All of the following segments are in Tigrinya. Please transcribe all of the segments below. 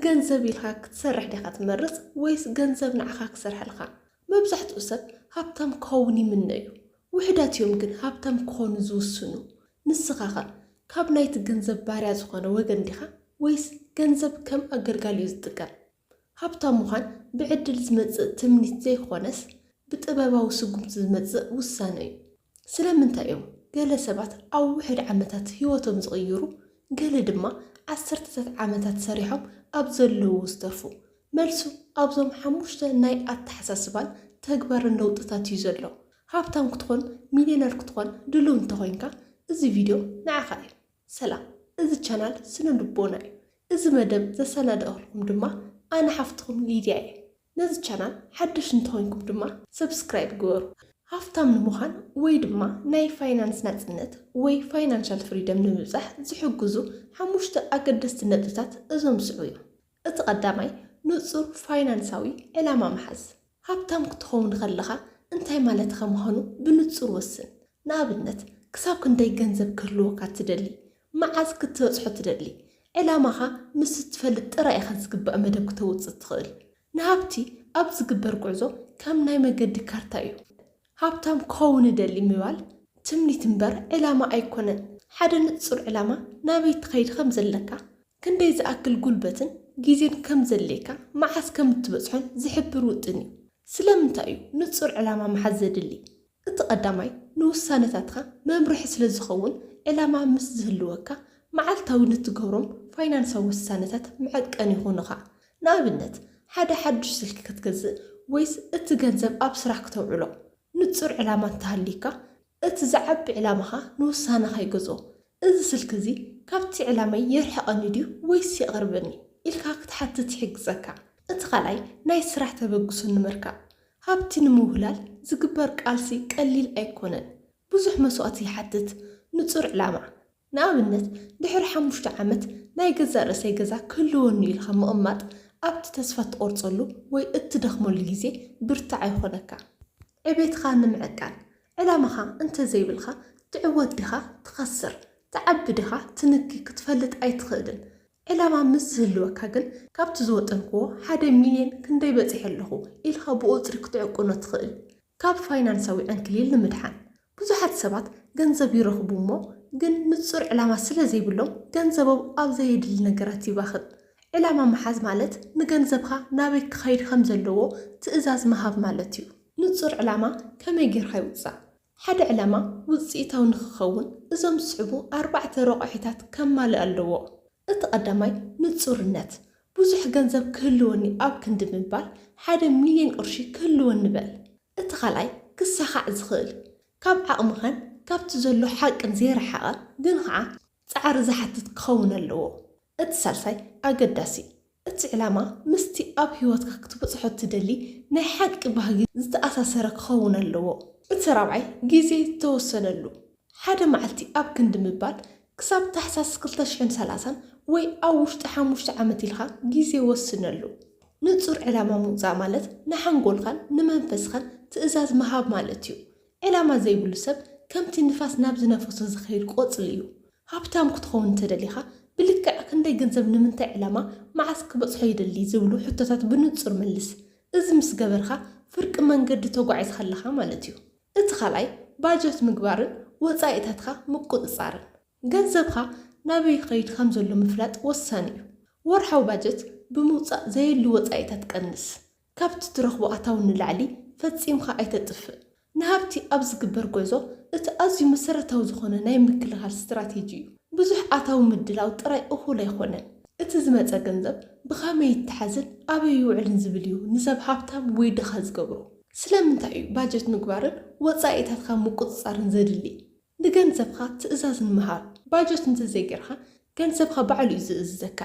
ገንዘብ ኢልካ ክትሰርሕ ዲኻ ትመርጽ ወይስ ገንዘብ ንዓኻ ክሰርሐልካ? መብዛሕትኡ ሰብ ሃብታም ክኸውን ይምነ እዩ። ውሑዳት እዮም ግን ሃብታም ክኾኑ ዝውስኑ። ንስኻኸ ካብ ናይቲ ገንዘብ ባርያ ዝኾነ ወገን ዲኻ ወይስ ገንዘብ ከም ኣገልጋሊኡ ዝጥቀም? ሃብታም ምዃን ብዕድል ዝመጽእ ትምኒት ዘይኮነስ ብጥበባዊ ስጉምቲ ዝመጽእ ውሳነ እዩ። ስለምንታይ እዮም ገለ ሰባት ኣብ ውሑድ ዓመታት ህይወቶም ዝቕይሩ፣ ገለ ድማ ዓሰርተታት ዓመታት ሰሪሖም ኣብ ዘለዉ ዝተርፉ? መልሱ ኣብዞም ሓሙሽተ ናይ ኣተሓሳስባን ተግባርን ለውጥታት እዩ ዘሎ። ሃብታም ክትኾን፣ ሚልዮነር ክትኾን ድሉው እንተኾይንካ፣ እዚ ቪድዮ ንዓኻ እዩ። ሰላም፣ እዚ ቻናል ስነ ልቦና እዩ። እዚ መደብ ዘሰናደእኩልኩም ድማ ኣነ ሓፍትኹም ሊድያ እየ። ነዚ ቻናል ሓደሽ እንተኾይንኩም ድማ ሰብስክራይብ ግበሩ። ሃፍታም ንምዃን ወይ ድማ ናይ ፋይናንስ ናጽነት ወይ ፋይናንሻል ፍሪደም ንምብጻሕ ዝሕግዙ ሓሙሽተ ኣገደስቲ ነጥብታት እዞም ዝስዕቡ እዮም። እቲ ቀዳማይ፣ ንጹር ፋይናንሳዊ ዕላማ ምሓዝ። ሃብታም ክትኸውን ከለኻ እንታይ ማለትካ ምዃኑ ብንጹር ወስን። ንኣብነት፣ ክሳብ ክንደይ ገንዘብ ክህልወካ ትደሊ? መዓዝ ክትበጽሖ ትደሊ? ዕላማኻ ምስ እትፈልጥ ጥራይ ኢኻ ዝግባእ መደብ ክተውጽእ ትኽእል። ንሃብቲ ኣብ ዝግበር ጉዕዞ ከም ናይ መገዲ ካርታ እዩ። ሃብታም ክኸውን እደሊ ምባል ትምኒት እምበር ዕላማ ኣይኮነን። ሓደ ንጹር ዕላማ፣ ናበይ ትኸይድ ከም ዘለካ፣ ክንደይ ዝኣክል ጉልበትን ግዜን ከም ዘድልየካ፣ መዓስ ከም እትበጽሖን ዝሕብር ውጥን እዩ። ስለምንታይ እዩ ንጹር ዕላማ ምሓዝ ዘድሊ? እቲ ቀዳማይ፣ ንውሳነታትካ መምርሒ ስለ ዝኸውን፣ ዕላማ ምስ ዝህልወካ፣ መዓልታዊ ንትገብሮም ፋይናንሳዊ ውሳነታት መዐቀኒ ይኾኑኻ። ንኣብነት፣ ሓደ ሓድሽ ስልኪ ክትገዝእ ወይስ እቲ ገንዘብ ኣብ ስራሕ ክተውዕሎ? ንጹር ዕላማ እንተሃልዩካ፣ እቲ ዝዓቢ ዕላማኻ ንውሳነኻ ይገዝኦ። "እዚ ስልኪ እዚ ካብቲ ዕላማይ የርሕቐኒ ድዩ ወይስ የቕርበኒ?" ኢልካ ክትሓትት ይሕግዘካ። እቲ ካልኣይ፣ ናይ ስራሕ ተበግሶ ንምርካብ። ሃብቲ ንምውህላል ዝግበር ቃልሲ ቀሊል ኣይኮነን። ብዙሕ መስዋእቲ ይሓትት። ንጹር ዕላማ። ንኣብነት፣ ድሕሪ ሓሙሽተ ዓመት ናይ ገዛእ ርእሰይ ገዛ ክህልወኒ ኢልካ ምቕማጥ፣ ኣብቲ ተስፋ እትቖርጸሉ ወይ እትደኽመሉ ግዜ ብርታዐ ይኾነካ። ዕቤትኻ ንምዕቃን። ዕላማኻ እንተዘይብልካ፣ ትዕወት ዲኻ ትኸስር፣ ትዓቢ ዲኻ ትንኪ ክትፈልጥ ኣይትኽእልን። ዕላማ ምስ ዝህልወካ ግን፣ ካብቲ ዝወጠንክዎ ሓደ ሚልዮን ክንደይ በጺሐ ኣለኹ ኢልካ ብቑጽሪ ክትዕቅኖ ትኽእል። ካብ ፋይናንሳዊ ዕንክሊል ንምድሓን። ብዙሓት ሰባት ገንዘብ ይረኽቡ እሞ፣ ግን ንጹር ዕላማ ስለ ዘይብሎም፣ ገንዘቦም ኣብ ዘየድሊ ነገራት ይባኽን። ዕላማ ምሓዝ ማለት ንገንዘብካ ናበይ ክኸይድ ከም ዘለዎ ትእዛዝ ምሃብ ማለት እዩ። ንጹር ዕላማ ከመይ ጌርካ ይውጻእ? ሓደ ዕላማ ውጽኢታዊ ንክኸውን እዞም ዝስዕቡ ኣርባዕተ ረቋሒታት ከማልእ ኣለዎ። እቲ ቀዳማይ ንጹርነት። ብዙሕ ገንዘብ ክህልወኒ ኣብ ክንዲ ምባል ሓደ ሚልዮን ቅርሺ ክህልወኒ በል። እቲ ካልኣይ ክሳኻዕ ዝኽእል። ካብ ዓቕምኻን ካብቲ ዘሎ ሓቅን ዘይረሓቐ ግን ኸዓ ጻዕሪ ዝሓትት ክኸውን ኣለዎ። እቲ ሳልሳይ ኣገዳሲ። እቲ ዕላማ ምስቲ ኣብ ህይወትካ ክትበጽሖ እትደሊ ናይ ሓቂ ባህጊ ዝተኣሳሰረ ክኸውን ኣለዎ። እቲ ራብዓይ ግዜ ዝተወሰነሉ። ሓደ መዓልቲ ኣብ ክንዲ ምባል ክሳብ ታሕሳስ ክልተ ሽሕን ሰላሳን ወይ ኣብ ውሽጢ ሓሙሽተ ዓመት ኢልካ ግዜ ወስነሉ። ንጹር ዕላማ ምውጻእ ማለት ንሓንጎልካን ንመንፈስካን ትእዛዝ ምሃብ ማለት እዩ። ዕላማ ዘይብሉ ሰብ ከምቲ ንፋስ ናብ ዝነፈሶ ዝኸይድ ቆጽሊ እዩ። ሃብታም ክትኸውን እንተደሊኻ፣ ብልክዕ ክንደይ ገንዘብ፣ ንምንታይ ዕላማ፣ መዓስ ክበጽሖ ይደሊ ዝብሉ ሕቶታት ብንጹር መልስ። እዚ ምስ ገበርካ፣ ፍርቂ መንገዲ ተጓዒዝካ ኣለኻ ማለት እዩ። እቲ ካልኣይ፣ ባጀት ምግባርን ወጻኢታትካ ምቁጽጻርን። ገንዘብካ ናበይ ይኸይድ ከም ዘሎ ምፍላጥ ወሳኒ እዩ። ወርሓዊ ባጀት ብምውጻእ ዘየድሊ ወጻኢታት ቀንስ። ካብቲ ትረኽቦ ኣታዊ ንላዕሊ ፈጺምካ ኣይተጥፍእ። ንሃብቲ ኣብ ዝግበር ጉዕዞ እቲ ኣዝዩ መሰረታዊ ዝኾነ ናይ ምክልኻል ስትራቴጂ እዩ። ብዙሕ ኣታዊ ምድላው ጥራይ እኹል ኣይኮነን። እቲ ዝመጸ ገንዘብ ብኸመይ ይተሓዝን ኣበይ ይውዕልን ዝብል እዩ ንሰብ ሃብታም ወይ ድኻ ዝገብሮ። ስለምንታይ እዩ ባጀት ምግባርን ወጻኢታትካ ምቁጽጻርን ዘድሊ? ንገንዘብካ ትእዛዝ ንምሃብ። ባጀት እንተዘይጌርካ፣ ገንዘብካ ባዕሉ እዩ ዝእዝዘካ።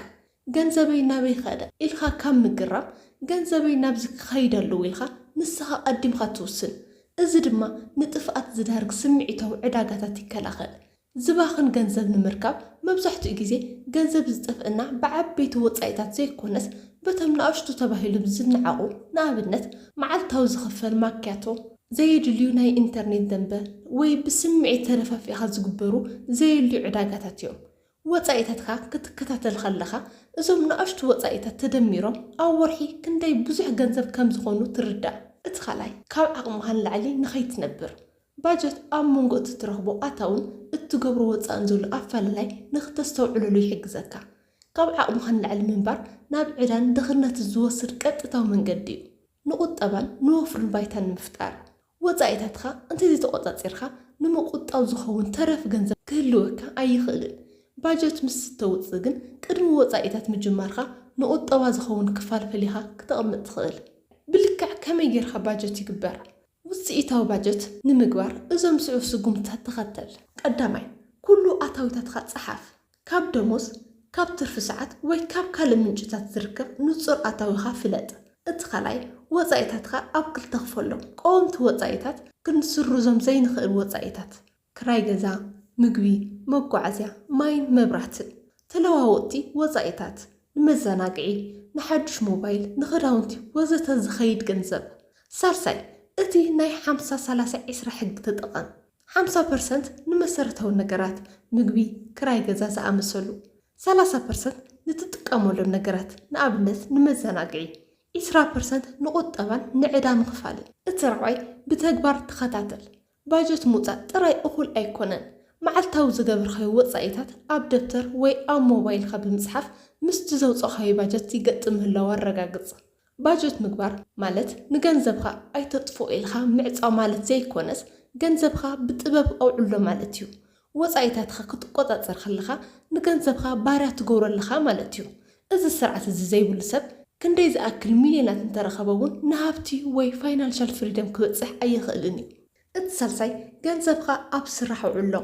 "ገንዘበይ ናበይ ኸደ?" ኢልካ ካብ ምግራም፣ "ገንዘበይ ናብዚ ክኸይድ ኣለዎ" ኢልካ ንስኻ ቀዲምካ ትውስን። እዚ ድማ ንጥፍኣት ዝዳርግ ስምዒታዊ ዕዳጋታት ይከላኸል። ዝባኽን ገንዘብ ንምርካብ፣ መብዛሕትኡ ግዜ ገንዘብ ዝጠፍእና ብዓበይቲ ወጻኢታት ዘይኮነስ፣ በቶም ንኣሽቱ ተባሂሎም ዝነዓቑ፣ ንኣብነት፣ መዓልታዊ ዝኽፈል ማክያቶ፣ ዘየድልዩ ናይ ኢንተርኔት ደንበ፣ ወይ ብስምዒት ተደፋፊእካ ዝግበሩ ዘየድልዩ ዕዳጋታት እዮም። ወጻኢታትካ ክትከታተል ከለኻ፣ እዞም ንኣሽቱ ወጻኢታት ተደሚሮም ኣብ ወርሒ ክንደይ ብዙሕ ገንዘብ ከም ዝኾኑ ትርዳእ። እቲ ካልኣይ፣ ካብ ዓቕምኻ ንላዕሊ ንኸይትነብር። ባጀት ኣብ መንጎ እቲ ትረኽቦ ኣታውን እትገብሮ ወጻእን ዘሎ ኣፈላላይ ንኽተስተውዕለሉ ይሕግዘካ። ካብ ዓቕምኻ ንላዕሊ ምንባር ናብ ዕዳን ድኽነትን ዝወስድ ቀጥታዊ መንገዲ እዩ። ንቁጠባን ንወፍርን ባይታ ንምፍጣር። ወጻኢታትካ እንተዘይተቖጻጺርካ፣ ንምቁጣብ ዝኸውን ተረፍ ገንዘብ ክህልወካ ኣይኽእልን። ባጀት ምስ እተውጽእ ግን፣ ቅድሚ ወጻኢታት ምጅማርካ ንቁጠባ ዝኸውን ክፋል ፈሊኻ ክተቕምጥ ትኽእል። ብልክዕ ከመይ ጌርካ ባጀት ይግበር? ውጽኢታዊ ባጀት ንምግባር እዞም ዝስዕቡ ስጉምትታት ተኸተል። ቀዳማይ፣ ኩሉ ኣታዊታትካ ጸሓፍ። ካብ ደሞዝ፣ ካብ ትርፊ ሰዓት ወይ ካብ ካልእ ምንጭታት ዝርከብ ንጹር ኣታዊኻ ፍለጥ። እቲ ካልኣይ፣ ወጻኢታትካ ኣብ ክልተ ክፈሎም። ቀወምቲ ወጻኢታት፣ ክንስርዞም ዘይንኽእል ወጻኢታት፣ ክራይ ገዛ፣ ምግቢ፣ መጓዓዝያ፣ ማይን መብራህትን። ተለዋወጥቲ ወጻኢታት፣ ንመዘናግዒ፣ ንሓድሽ ሞባይል፣ ንኽዳውንቲ ወዘተ ዝኸይድ ገንዘብ። ሳልሳይ፣ እቲ ናይ ሓምሳ ሰላሳ ዒስራ ሕጊ ተጠቐም። ሓምሳ ፐርሰንት ንመሰረታዊ ነገራት፣ ምግቢ፣ ክራይ ገዛ ዝኣመሰሉ። ሰላሳ ፐርሰንት ንትጥቀመሎም ነገራት፣ ንኣብነት ንመዘናግዒ። ዒስራ ፐርሰንት ንቁጠባን ንዕዳ ምኽፋልን። እቲ ራብዓይ፣ ብተግባር ተኸታተል። ባጀት ምውጻእ ጥራይ እኹል ኣይኮነን። መዓልታዊ ዝገበርካዮ ወጻኢታት ኣብ ደብተር ወይ ኣብ ሞባይልካ ብምጽሓፍ፣ ምስቲ ዘውጻእካዮ ባጀት ይገጥም ምህላዉ ኣረጋግጽ። ባጀት ምግባር ማለት ንገንዘብካ ኣይተጥፍኦ ኢልካ ምዕጻው ማለት ዘይኮነስ፣ ገንዘብካ ብጥበብ ኣውዕሎ ማለት እዩ። ወጻኢታትካ ክትቆጻጸር ከለኻ፣ ንገንዘብካ ባርያ ትገብሮ ኣለኻ ማለት እዩ። እዚ ስርዓት እዚ ዘይብሉ ሰብ፣ ክንደይ ዝኣክል ሚልዮናት እንተረኸበ እውን፣ ንሃብቲ ወይ ፋይናንሻል ፍሪደም ክበጽሕ ኣይኽእልን እዩ። እቲ ሳልሳይ፣ ገንዘብካ ኣብ ስራሕ ኣውዕሎ።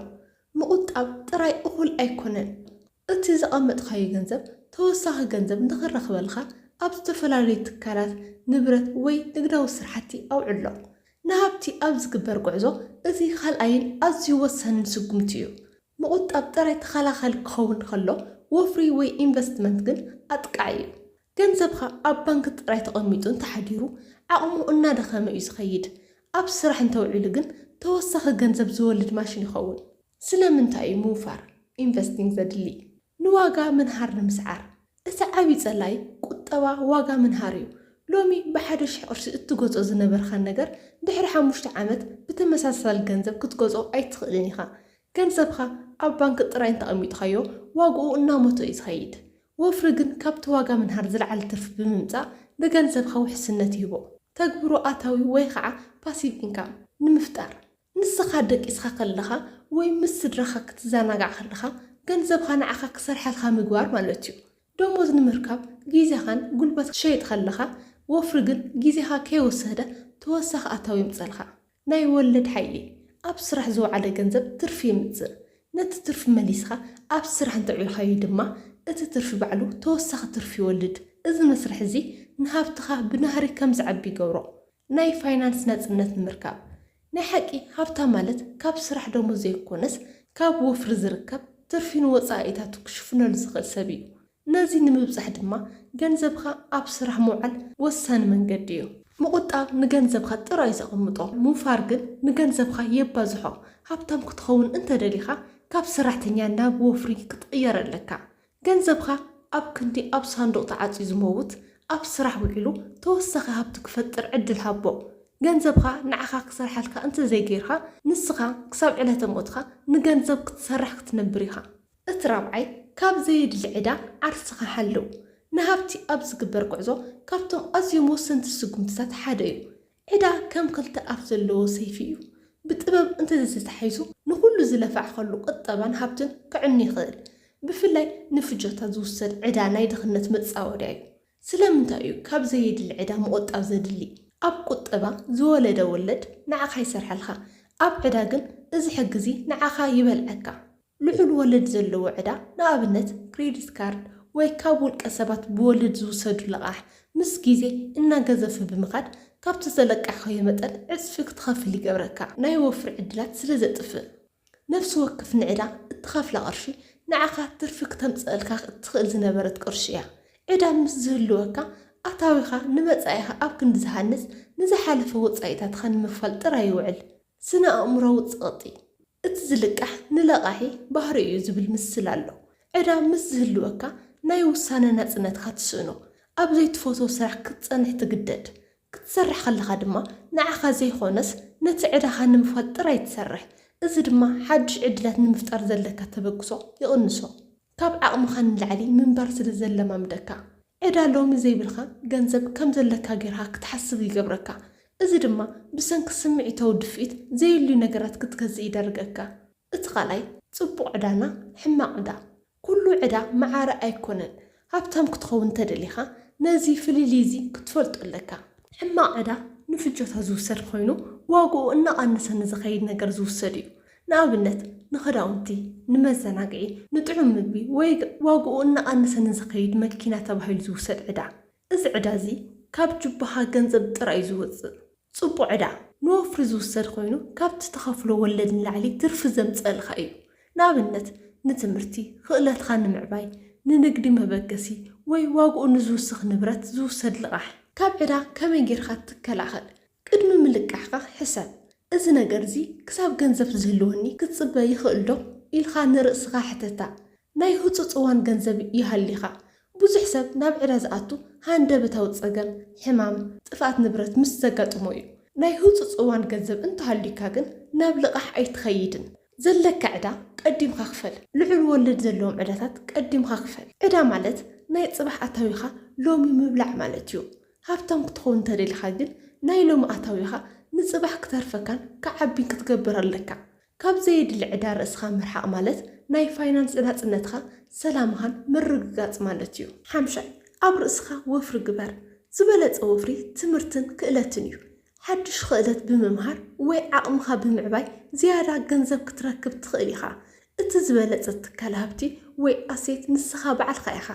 ምቑጣብ ጥራይ እኹል ኣይኮነን። እቲ ዘቐመጥካዮ ገንዘብ፣ ተወሳኺ ገንዘብ ንኽረኽበልካ፣ ኣብ ዝተፈላለዩ ትካላት፣ ንብረት ወይ ንግዳዊ ስራሕቲ ኣውዕሎ። ንሃብቲ ኣብ ዝግበር ጉዕዞ፣ እዚ ካልኣይን ኣዝዩ ወሳንን ስጉምቲ እዩ። ምቑጣብ ጥራይ ተኸላኻሊ ክኸውን ከሎ፣ ወፍሪ ወይ ኢንቨስትመንት ግን ኣጥቃዒ እዩ። ገንዘብኻ ኣብ ባንክ ጥራይ ተቐሚጡ እንተሓዲሩ፣ ዓቕሙ እናደኸመ እዩ ዝኸይድ። ኣብ ስራሕ እንተውዒሉ ግን፣ ተወሳኺ ገንዘብ ዝወልድ ማሽን ይኸውን። ስለምንታይ እዩ ምውፋር፣ ኢንቨስቲንግ፣ ዘድሊ? ንዋጋ ምንሃር ንምስዓር። እቲ ዓብዪ ጸላኢ ቁጠባ ዋጋ ምንሃር እዩ። ሎሚ ብሓደ ሽሕ ቅርሺ እትገዝኦ ዝነበርካ ነገር፣ ድሕሪ ሓሙሽተ ዓመት ብተመሳሳሊ ገንዘብ ክትገዝኦ ኣይትኽእልን ኢኻ። ገንዘብካ ኣብ ባንክ ጥራይ እንተቐሚጥካዮ፣ ዋግኡ እናሞተ እዩ ዝኸይድ። ወፍሪ ግን ካብቲ ዋጋ ምንሃር ዝለዓለ ትርፊ ብምምጻእ፣ ንገንዘብካ ውሕስነት ይህቦ። ተግብሮ ኣታዊ ወይ ኸዓ ፓሲቭ ኢንካም ንምፍጣር። ንስኻ ደቂስካ ከለኻ ወይ ምስ ስድራኻ ክትዘናጋዕ ከለኻ፣ ገንዘብኻ ንዓኻ ክሰርሓልካ ምግባር ማለት እዩ። ደሞዝ ንምርካብ ግዜኻን ጉልበት ክሸይጥ ከለኻ፣ ወፍሪ ግን ግዜኻ ከይወሰደ ተወሳኺ ኣታዊ የምጸልካ። ናይ ወለድ ሓይሊ፣ ኣብ ስራሕ ዝወዓለ ገንዘብ ትርፊ የምጽእ። ነቲ ትርፊ መሊስኻ ኣብ ስራሕ እንተዕቢልካዮ ድማ፣ እቲ ትርፊ ባዕሉ ተወሳኺ ትርፊ ይወልድ። እዚ መስርሕ እዚ ንሃብትኻ ብናህሪ ከም ዝዓቢ ይገብሮ። ናይ ፋይናንስ ናጽነት ንምርካብ። ናይ ሓቂ ሃብታም ማለት ካብ ስራሕ ደሞዝ ዘይኮነስ፣ ካብ ወፍሪ ዝርከብ ትርፊ ንወጻኢታቱ ክሽፍነሉ ዝኽእል ሰብ እዩ። ነዚ ንምብጻሕ ድማ፣ ገንዘብካ ኣብ ስራሕ ምውዓል ወሳኒ መንገዲ እዩ። ምቑጣብ ንገንዘብካ ጥራይ ዘቐምጦ፣ ምውፋር ግን ንገንዘብካ የባዝሖ። ሃብታም ክትኸውን እንተደሊኻ፣ ካብ ሰራሕተኛ ናብ ወፍሪ ክትቕየር ኣለካ። ገንዘብካ ኣብ ክንዲ ኣብ ሳንዱቕ ተዓጽዩ ዝመውት፣ ኣብ ስራሕ ውዒሉ ተወሳኺ ሃብቲ ክፈጥር ዕድል ሃቦ። ገንዘብካ ንዓኻ ክሰርሓልካ እንተዘይገይርካ፣ ንስኻ ክሳብ ዕለተ ሞትካ ንገንዘብ ክትሰርሕ ክትነብር ኢኻ። እቲ ራብዓይ፣ ካብ ዘየድሊ ዕዳ ዓርስኻ ሓልው። ንሃብቲ ኣብ ዝግበር ጉዕዞ ካብቶም ኣዝዮም ወሰንቲ ስጉምትታት ሓደ እዩ። ዕዳ ከም ክልተ ኣፍ ዘለዎ ሰይፊ እዩ። ብጥበብ እንተዘይተታሒዙ፣ ንኹሉ ዝለፋዕካሉ ቁጠባን ሃብትን ከዕኑ ይኽእል። ብፍላይ ንፍጆታ ዝውሰድ ዕዳ ናይ ድኽነት መጻወድያ እዩ። ስለምንታይ እዩ ካብ ዘየድሊ ዕዳ ምቑጣብ ዘድሊ? ኣብ ቁጠባ ዝወለደ ወለድ ንዓኻ ይሰርሓልካ፣ ኣብ ዕዳ ግን እዚ ሕጊ እዚ ንዓኻ ይበልዐካ። ልዑል ወለድ ዘለዎ ዕዳ፣ ንኣብነት ክሬዲት ካርድ ወይ ካብ ውልቀ ሰባት ብወለድ ዝውሰዱ ልቓሕ፣ ምስ ግዜ እናገዘፈ ብምኻድ፣ ካብቲ ዘለቃሕካዮ መጠን ዕጽፊ ክትኸፍል ይገብረካ። ናይ ወፍሪ ዕድላት ስለ ዘጥፍእ። ነፍሲ ወከፍ ንዕዳ እትኸፍላ ቅርሺ፣ ንዓኻ ትርፊ ክተምጽኣልካ እትኽእል ዝነበረት ቅርሺ እያ። ዕዳ ምስ ዝህልወካ፣ ኣታዊኻ ንመጻኢኻ ኣብ ክንዲ ዝሃንጽ፣ ንዝሓለፈ ወጻኢታትኻ ንምኽፋል ጥራይ ይውዕል። ስነ ኣእምሮዊ ጸቕጢ። እቲ ዝልቃሕ ንለቓሒ ባህሪ እዩ ዝብል ምስላ ኣሎ። ዕዳ ምስ ዝህልወካ ናይ ውሳነ ናጽነትካ ትስእኖ። ኣብ ዘይትፈትዎ ስራሕ ክትጸንሕ ትግደድ። ክትሰርሕ ከለኻ ድማ ንዓኻ ዘይኾነስ ነቲ ዕዳኻ ንምኽፋል ጥራይ ትሰርሕ። እዚ ድማ ሓድሽ ዕድላት ንምፍጣር ዘለካ ተበግሶ ይቕንሶ። ካብ ዓቕምኻ ንላዕሊ ምንባር ስለ ዘለማምደካ። ዕዳ ሎሚ ዘይብልካ ገንዘብ ከም ዘለካ ጌርካ ክትሓስብ ይገብረካ። እዚ ድማ ብሰንኪ ስምዒታዊ ድፍኢት ዘየድልዩ ነገራት ክትገዝእ ይዳርገካ። እቲ ካልኣይ ጽቡቕ ዕዳና ሕማቕ ዕዳ። ኩሉ ዕዳ መዓረ ኣይኮነን። ሃብታም ክትኸውን እንተደሊኻ ነዚ ፍልልይ እዚ ክትፈልጦ ኣለካ። ሕማቕ ዕዳ ንፍጆታ ዝውሰድ ኮይኑ ዋግኡ እናቐነሰ ንዝኸይድ ነገር ዝውሰድ እዩ። ንኣብነት ንኽዳውንቲ፣ ንመዘናግዒ፣ ንጥዑም ምግቢ ወይ ዋግኡ እናቐነሰ ንዝኸይድ መኪና ተባሂሉ ዝውሰድ ዕዳ። እዚ ዕዳ እዚ ካብ ጁባኻ ገንዘብ ጥራይ እዩ ዝወጽእ። ጽቡቕ ዕዳ ንወፍሪ ዝውሰድ ኮይኑ ካብቲ ትኸፍሎ ወለድ ንላዕሊ ትርፊ ዘምጽኣልካ እዩ። ንኣብነት ንትምህርቲ፣ ክእለትካ ንምዕባይ፣ ንንግዲ መበገሲ ወይ ዋግኡ ንዝውስኽ ንብረት ዝውሰድ ልቓሕ። ካብ ዕዳ ከመይ ጌርካ ትከላኸል? ቅድሚ ምልቃሕካ ሕሰብ። እዚ ነገር እዚ ክሳብ ገንዘብ ዝህልወኒ ክጽበ ይኽእል ዶ? ኢልካ ንርእስኻ ሕተታ። ናይ ህጹጽ እዋን ገንዘብ ይሃሊኻ። ብዙሕ ሰብ ናብ ዕዳ ዝኣቱ ሃንደበታዊ ጸገም፣ ሕማም፣ ጥፍኣት ንብረት ምስ ዘጋጥሞ እዩ። ናይ ህጹጽ እዋን ገንዘብ እንተሃልዩካ ግን ናብ ልቓሕ ኣይትኸይድን። ዘለካ ዕዳ ቀዲምካ ክፈል። ልዑል ወለድ ዘለዎም ዕዳታት ቀዲምካ ክፈል። ዕዳ ማለት ናይ ጽባሕ ኣታዊኻ ሎሚ ምብላዕ ማለት እዩ። ሃብታም ክትኸውን እንተደሊኻ ግን ናይ ሎሚ ኣታዊኻ ንጽባሕ ክተርፈካን ክዓቢን ክትገብር ኣለካ። ካብ ዘየድሊ ዕዳ ርእስኻ ምርሓቕ ማለት ናይ ፋይናንስ ናጽነትኻ ሰላምኻን ምርግጋጽ ማለት እዩ። ሓምሻይ፣ ኣብ ርእስኻ ወፍሪ ግበር። ዝበለጸ ወፍሪ ትምህርትን ክእለትን እዩ። ሓድሽ ክእለት ብምምሃር ወይ ዓቕምኻ ብምዕባይ ዝያዳ ገንዘብ ክትረክብ ትኽእል ኢኻ። እቲ ዝበለጸ ትካል ሃብቲ ወይ ኣሴት ንስኻ ባዕልኻ ኢኻ።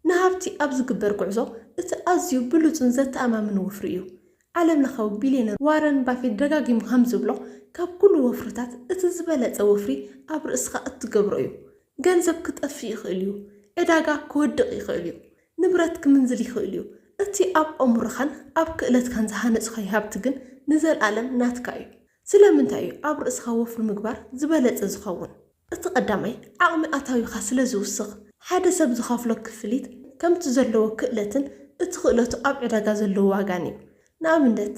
ንሃብቲ ኣብ ዝግበር ጉዕዞ እቲ ኣዝዩ ብሉጽን ዘተኣማምን ወፍሪ እዩ። ዓለምለኻዊ ቢልዮነር ዋረን ባፌት ደጋጊሙ ከም ዝብሎ፣ ካብ ኩሉ ወፍርታት እቲ ዝበለጸ ወፍሪ ኣብ ርእስኻ እትገብሮ እዩ። ገንዘብ ክጠፍእ ይኽእል እዩ። ዕዳጋ ክወድቕ ይኽእል እዩ። ንብረት ክምንዝል ይኽእል እዩ። እቲ ኣብ ኣእምሮኻን ኣብ ክእለትካን ዝሃነጽካዮ ሃብቲ ግን ንዘለኣለም ናትካ እዩ። ስለምንታይ እዩ ኣብ ርእስኻ ወፍሪ ምግባር ዝበለጸ ዝኸውን? እቲ ቀዳማይ፣ ዓቕሚ ኣታዊኻ ስለ ዝውስኽ፣ ሓደ ሰብ ዝኸፍሎ ክፍሊት ከምቲ ዘለዎ ክእለትን እቲ ክእለቱ ኣብ ዕዳጋ ዘለዎ ዋጋን እዩ። ንኣብነት፣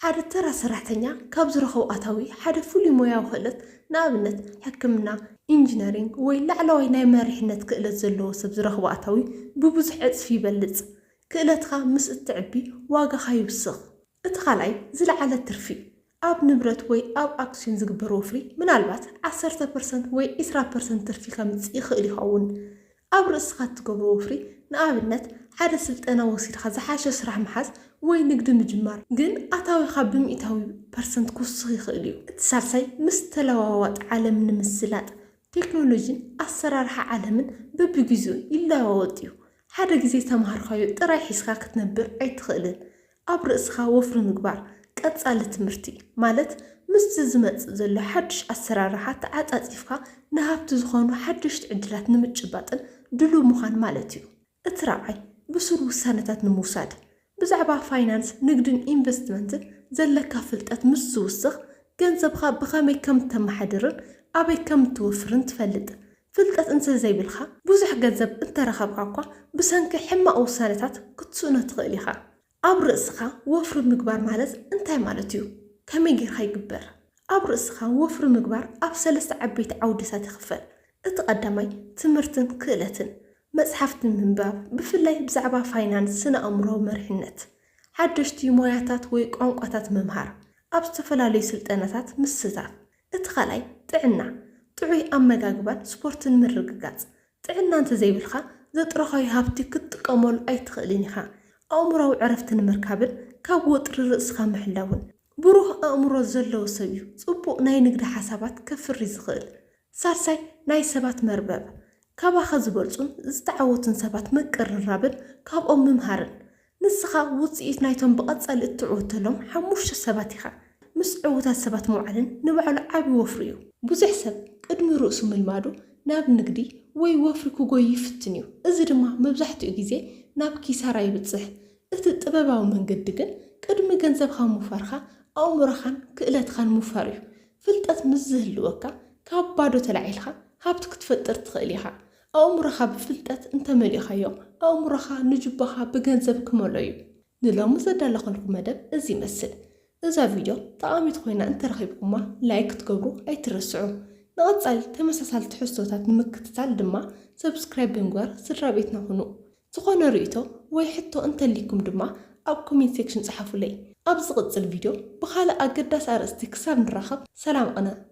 ሓደ ተራ ሰራሕተኛ ካብ ዝረኸቦ ኣታዊ ሓደ ፍሉይ ሞያዊ ክእለት፣ ንኣብነት፣ ሕክምና፣ ኢንጂነሪንግ ወይ ላዕለዋይ ናይ መሪሕነት ክእለት ዘለዎ ሰብ ዝረኽቦ ኣታዊ ብብዙሕ ዕጽፊ ይበልጽ። ክእለትካ ምስ እትዕቢ ዋጋኻ ይውስኽ። እቲ ካልኣይ ዝለዓለ ትርፊ። ኣብ ንብረት ወይ ኣብ ኣክስዮን ዝግበር ወፍሪ ምናልባት ዓሰርተ ፐርሰንት ወይ ዕስራ ፐርሰንት ትርፊ ከምጽእ ይኽእል ይኸውን። ኣብ ርእስኻ እትገብሮ ወፍሪ፣ ንኣብነት ሓደ ስልጠና ወሲድካ ዝሓሸ ስራሕ ምሓዝ ወይ ንግዲ ምጅማር፣ ግን ኣታዊኻ ብሚእታዊ ፐርሰንት ክውስኽ ይኽእል እዩ። እቲ ሳልሳይ ምስ ተለዋዋጢ ዓለም ንምስላጥ። ቴክኖሎጂን ኣሰራርሓ ዓለምን በብግዜኡ ይለዋወጥ እዩ። ሓደ ግዜ ዝተምሃርካዮ ጥራይ ሒዝካ ክትነብር ኣይትኽእልን። ኣብ ርእስኻ ወፍሪ ምግባር፣ ቀጻሊ ትምህርቲ፣ ማለት ምስቲ ዝመጽእ ዘሎ ሓድሽ ኣሰራርሓ ተዓጻጺፍካ ንሃብቲ ዝኾኑ ሓደሽቲ ዕድላት ንምጭባጥን ድሉው ምዃን ማለት እዩ። እቲ ራብዓይ ብሱል ውሳነታት ንምውሳድ። ብዛዕባ ፋይናንስ፣ ንግድን ኢንቨስትመንትን ዘለካ ፍልጠት ምስ ዝውስኽ፣ ገንዘብካ ብኸመይ ከም እተመሓድርን ኣበይ ከም እትወፍርን ትፈልጥ። ፍልጠት እንተ ዘይብልካ፣ ብዙሕ ገንዘብ እንተረኸብካ እኳ ብሰንኪ ሕማቕ ውሳነታት ክትስእኖ ትኽእል ኢኻ። ኣብ ርእስኻ ወፍሪ ምግባር ማለት እንታይ ማለት እዩ? ከመይ ጌርካ ይግበር? ኣብ ርእስኻ ወፍሪ ምግባር ኣብ ሰለስተ ዓበይቲ ዓውድታት ይኽፈል። እቲ ቀዳማይ ትምህርትን ክእለትን፣ መጽሓፍቲ ምንባብ፣ ብፍላይ ብዛዕባ ፋይናንስ፣ ስነ ኣእምሮኣዊ መሪሕነት፣ ሓደሽቲ ሞያታት ወይ ቋንቋታት ምምሃር፣ ኣብ ዝተፈላለዩ ስልጠናታት ምስታፍ። እቲ ካልኣይ ጥዕና፣ ጥዑይ ኣመጋግባን ስፖርትን ምርግጋጽ። ጥዕና እንተዘይብልካ ዘጥረኻዮ ሃብቲ ክትጥቀመሉ ኣይትኽእልን ኢኻ። ኣእምሮኣዊ ዕረፍቲ ንምርካብን ካብ ወጥሪ ርእስኻ ምሕላውን። ብሩህ ኣእምሮ ዘለዎ ሰብ እዩ ጽቡቕ ናይ ንግዲ ሓሳባት ከፍሪ ዝኽእል። ሳልሳይ ናይ ሰባት መርበብ። ካባኻ ዝበልጹን ዝተዓወቱን ሰባት ምቅርራብን ካብኦም ምምሃርን። ንስኻ ውጽኢት ናይቶም ብቐጻሊ እትዕወተሎም ሓሙሽተ ሰባት ኢኻ። ምስ ዕዉታት ሰባት ምውዓልን ንባዕሉ ዓቢ ወፍሪ እዩ። ብዙሕ ሰብ ቅድሚ ርእሱ ምልማዱ ናብ ንግዲ ወይ ወፍሪ ክጎይ ይፍትን እዩ። እዚ ድማ መብዛሕትኡ ግዜ ናብ ኪሳራ ይብጽሕ። እቲ ጥበባዊ መንገዲ ግን ቅድሚ ገንዘብኻ ምውፋርካ ኣእምሮኻን ክእለትካን ምውፋር እዩ። ፍልጠት ምስ ዝህልወካ ካብ ባዶ ተላዒልካ ሃብቲ ክትፈጥር ትኽእል ኢኻ። ኣእምሮኻ ብፍልጠት እንተመሊእኻዮ፣ ኣእምሮኻ ንጁባኻ ብገንዘብ ክመልኦ እዩ። ንሎሚ ዘዳለኹልኩም መደብ እዚ ይመስል። እዛ ቪድዮ ጠቓሚት ኮይና እንተረኺብኩማ ላይክ ክትገብሩ ኣይትረስዑ። ንቐጻሊ ተመሳሳሊ ትሕዝቶታት ንምክትታል ድማ ሰብስክራይብ ብምግባር ስድራ ቤትና ኩኑ። ዝኾነ ርእይቶ ወይ ሕቶ እንተሊኩም ድማ ኣብ ኮሜንት ሴክሽን ጸሓፉለይ። ኣብ ዝቕጽል ቪድዮ ብኻልእ ኣገዳሲ ኣርእስቲ ክሳብ ንራኸብ ሰላም ቅነ።